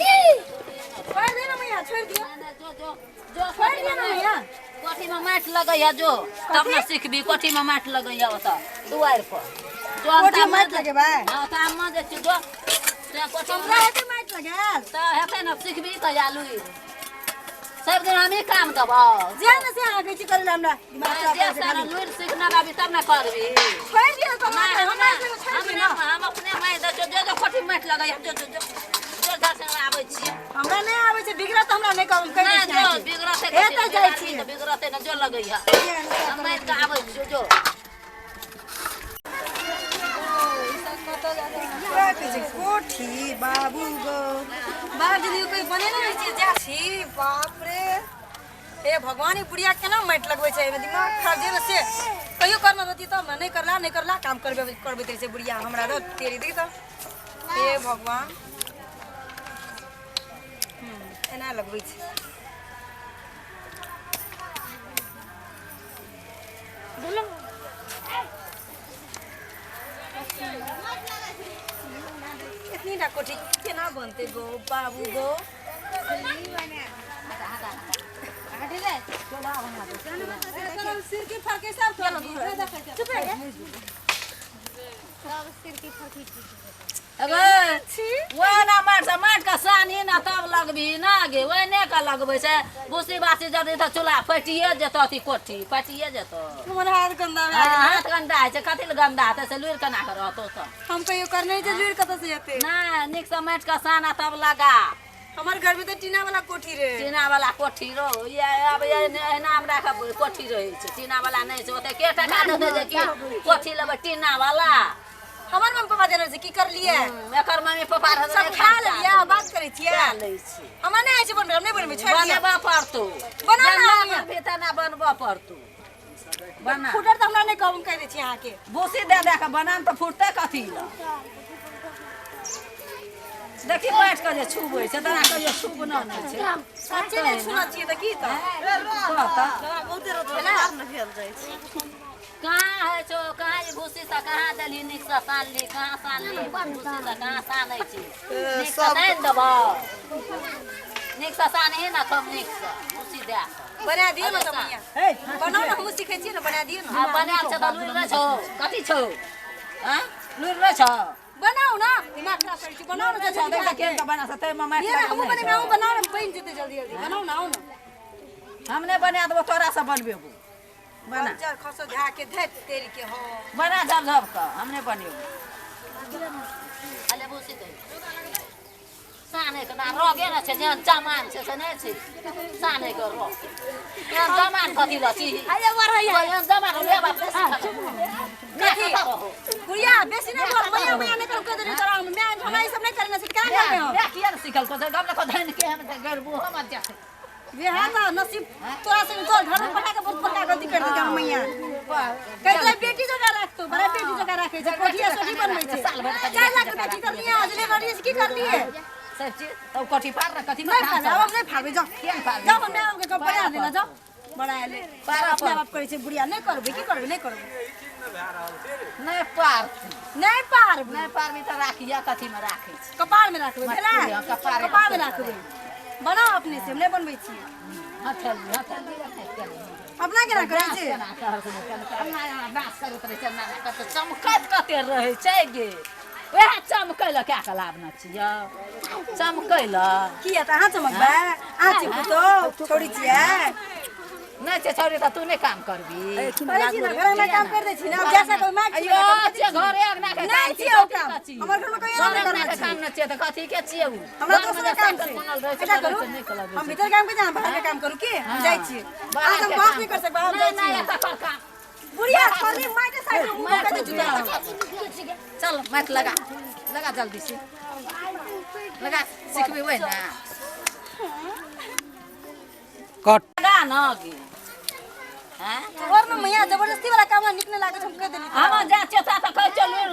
छोड़ि दे ना मैया, छोड़ि दियौ। छोड़ि दियौ ना मैया। कोठीमे माटि लगैया जो तब ने सिखबी। कोठीमे माटि लगैया ओतऽ दुआरि पर जो। कोठीमे माटि लगेबै? हँ, तऽ हम दै छियौ जो से कोठीमे। हमरा हेतै माटि लगायल? तऽ हेतै ने, सिखबी तऽ आलू सब दिन हमही काम देबौ। जे ने से अहाँ कहै छी करै लए, हमरा दिमाग खराब जे करै छै सारा खाली। लुरि सीखना बाबी तब ने करबी। छोड़ि दियौ तऽ नहि, हम हम माटि लगेबै, छोड़ि हम दियौ ने। हम अपने मारि दै छियौ। जो जो कोठीमे माटि लगैया जो जो जो जो इधर से आबै छियै। हमरा नहि आबै छै, बिगड़त तऽ हमरा नहि कहब, हम कहि दै नहि छी जो अहाँके। बिगड़तै। हे तऽ जाइ छी। तऽ बिगड़तै ने, जो लगैया। हम मारि कऽ आबै छियौ जो। कोठी बाबू गो बाप, दीदी कोई बनेने रहै छै जा छी। बाप रे, हे भगवान, ई बुढ़िया केना माटि लगबै छै एहिमे? दिमाग खराब जे ने से कहियो करना रहती तब ने। नहि करला, नहि करला, काम करबे करबैत रहै छै बुढ़िया हमरा। रह तेरी देखी तऽ, हे भगवान। एना लगबै छै। एतनी टा कोठी केना बनतै गो बाबू गो? अगे ओहिना माटि से माटि के सानी ना तब लगबी ना गे। ओहिने के लगबै छै भूसी बासी जदि तऽ चूल्हा फटिए जेतौ, अथी कोठी फटिए जेतौ। हमर हाथ गंदा भए गेल। हाथ गन्दा होइ छै? कथी लए गन्दा हेतै? से लुरि केना के रहतौ तऽ? हम कहियो करने छै, लुरि कतऽ से हेतै? नहि, नीकसँ माटि के सान आ तब लगा। हमर घर में तऽ टीना वाला कोठी रहे। टीना वाला कोठी रो ये आब एहिना हमरा के कोठी रहै छै, टीना वाला नहि छै। ओते के टका देतै जे की कोठी लेबै टीना वाला? हमर मम्मी पापा देने छै, की करलियै? एकर मम्मी पापा रहै सब खा लेलियै आ बात करै छियै। खा लै छी। हमरा नहि होइ छै बनबै, हम नहि बनबै, छोड़ि दिअ। बनबऽ पड़तौ। बना ना जेना हमरा। बनबही तेना बनबऽ पड़तौ, बना। फुटर तऽ हमरा नहि कहब, हम कहि दै छी अहाँके। भूसी दे दे के बनाम तऽ फुटतै कथी लए? देखी, बैठ कऽ जे छुबै छै तोरा कहियो छुबनो नहि छै। सच्चे नहि सुनल छियै तऽ की तऽ कह तऽ। बहुते रोज भेलै। कहाँ होइ छौ? कहाँ ई भूसी से कहाँ देलही? नीकसँ सानली? कहाँ सानली? भूसी से कहाँ सानै छी? नीकसँ सानि देबौ, नीकसँ सानही ने, खूब नीकसँ भूसी दए कऽ। बना दियौ ने तऽ मैया, बनाउ ने, हमहूँ सीखै छियै ने, बना दियौ ने। आ बनायल छै तऽ लुरि नहि छौ? कथी छौ? आँय, लुरि नहि छौ? बनाउ ने, दिमाग खराब करै छी, बनाउ ने। नहि छौ? देख तऽ केहन के बना छै, ताहिमे माटि ये ने लागल हमहूँ नहि बनेबै, छौ। अहूँ बनाउ ने, बनि जेतै जल्दी जल्दी, बनाउ ने, आउ ने। हम नहि बना देबौ, तोरा से बनबेबो, बना। बज्जर खसो झा के धैत तेरी के हो। बना झप झप कऽ, हम नहि बनेबो। अले भूसी दे साने के ना रगे ने छै, जेहन जमान छै से नहि छै साने के रग। एहन जमान कथी लऽ छी? अरे बढ़ैया। एहन जमान ले बाप रे। कथी बुढ़िया, बेसी नहि बोल, मैया मैया नहि करू, कहि देलियै तोरा हम। मैं हमरा ई सब नहि करना छै, केना करबै हम? मैं किया ने सिखल को गम को धन के हम गरबू हम जैसे वेहा तऽ नसीब तोरा संग, तोर घर में पठा के बहुत बड़का गलती कर देलकै हमर मैया। कहि देलै बेटी जकाँ राखतौ, बड़ा बेटी जकाँ राखै छै, कोठिया सोठी बनबै छै। 4 लाख रुपया की करलियै अजले करलियै से की करलियै? सब चीज तब कोठी पार न कथी में। नहि फाड़बै, आब हम नहि फाड़बै, जाओ। किया ने फाड़बै? जाओ, हमरा आबके कप बना देना, जाओ। बड़ा एलै पारा अपना बाप करै छै बुढ़िया। नहि करबै, की करबै? नहि करबै। नहि पार। नहि पारबै। नहि पारबी तऽ राखिया कथी में राखै छै? कपार में राखबै भेलै? कपारे। कपार में राखबै। बनाउ अपने से, हम नहि बनबै छियै। हथेली हथेली हथेली। अपना केना करै छै? डांस करैत रहै छै, कते चमकैत कते रहै छै गे। वएह चमकै लए कए कऽ लाबने छियै, चमकै लए। किया तऽ अहाँ चमकबै? अहाँ छी पुतोह, छोड़ी छियै? नहि छै छौड़ी तऽ तू नहि काम करबी? करै छी ने, घरमे काम कर दै छी ने। आब जैसा कोइ माइक अयो छै घरे अंगना के नहि काम छियै ओ काम। हमर घरमे कहियो घरे नहि अंगना करना के छै। काम नहि छियै तऽ कथी के छियै उ? हमरा घरमे दोसर जे काम साइकिल छै। बनल रहै छै ऐसा तऽ करू, नहि कलबै हम छै। भीतर काम के, अहाँ बाहर के काम करू। की हम जाइ छी, बाहर अहाँ के हम बात काम नहि कर सकबै, हम नहि जाइ नहि छी। एतऽ कर काम। बुढ़िया छोड़ी माइटे साइड में मुंह कर दे जूता। चल माइट लगा लगा जल्दी से लगा, सिखबी वही ना। कट लगा न गे। हैं? तोहर में मैया जबरदस्ती वाला काम निक नहीं लागै छै, हम कहि देली। हम जा छियै तऽ कहै छियै लुरि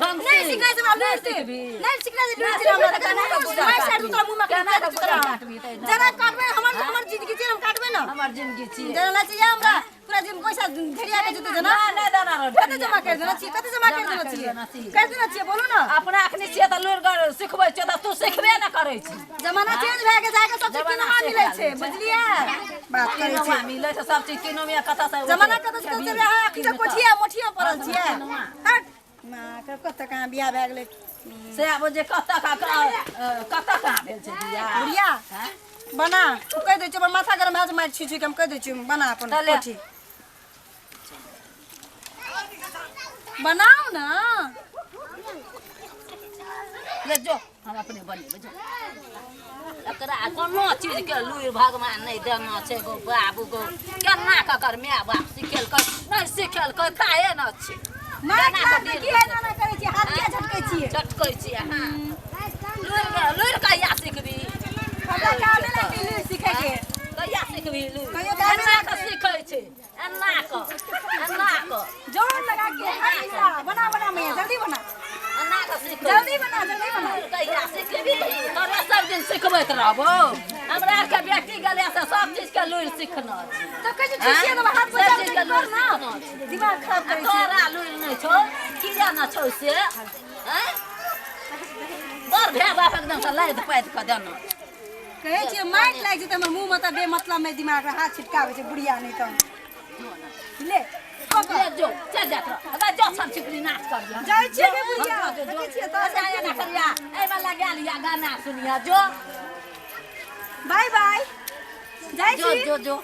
ढंग से नहीं सिखना छै हमरा लुरि से। सिखबी। नहीं सिखना छै लुरि नहि से हमरा। सिखबी तऽ केना कऽ गुजर मारि साइड काटबी? तोरा मुँह में केना कऽ गुजर काटबी तऽ एना? जरा काटबे, हमर हमर जिंदगी छै, हम काटबे ना। हमर जिंदगी छियै। जरा ला चाहिए हमरा पूरा दिन पैसा ढेरिया के जेतै जना। नहि देना रह। कते जमा कर देना छियै, कते जमा कर देना छियै, कर देना छियै, बोलू ना। अपना अखनी छियै तऽ लुरि गर सिखबै छियै तऽ तू सिखबे नहि करै छी। जमाना चेंज भए के जाके सब चीज जमाना किनवा चेंज मिलै भए छै, गेल छै। बुझलियै? बात करै किनवा छै। मिलै छै सब चीज किनोमे, कतऽ से जमाना कतऽ से कतऽ चलि अहाँ अखन तक कोठिया मोठिया पड़ल छियै। हट माँ के, कतऽ कहाँ बियाह भए गेलै से आब जे कतऽ कतऽ कहाँ भेल छै बियाह। बुढ़िया हैं? बना, तू कहि दै छियै, हमर माथा गरम भए जाइ, मारि छी छी के हम कहि दै छियै, बना अपन तऽ ले। कोठी बनाउ ना। ले जो, हम अपने बनेबै। जो, एकरा कोनो चीज के लुरि भगवान नहि देना छै गो बाबू गो। केना ककर माय बाप सिखेलकै नहि सिखेलकै ताहे न छै। मारि केना कऽ खाके दिन की एना एना करै छियै, हाथ किया झटकै छियै? चटकै छियै। हँ, लुरि कहिया सिखबी? हमरा कामे लागि लुरि सिखैके। कहिया सिखबी लुरि? कहियो कामे एना कऽ सिखै छै, एना कऽ, एना कऽ। जोर लगा के हाय, बना बना मैया, जल्दी बना। एना कऽ सिखै। जल्दी बना, जल्दी बना। कहिया सिखबी? तोरे सब दिन सिखबैत रहबो। हमरा आरके बेटी गेलै से सब चीज के लुरि सिखना छै। तऽ कहै छै छुछिए देबै हाथ सब पर चीज के कर लुरि ना, सिखना छै। दिमाग खराब आ करै छै। तोरा लुरि नहि छौ, किया न छौ से? आँय, बड़ भाय बाप एकदम से लादि पादि कऽ देना। कहै छियै मारि लागि जेतै हमर मुँह में तऽ बेमतलब में दिमाग हाथ छिटकाबै छै बुढ़िया। नहि तऽ ले पकड़। ले जो, चल जात रह। अगर जो सब छिपली नाच कर दिया। जाइ छियै गे बुढ़िया, जो, जो। देखै छियै तऽ। अच्छा, एना करिया, एहिमे लगा लिया, गाना सुनिया। जो। बाय बाय, जाइ जो। छी। जो जो।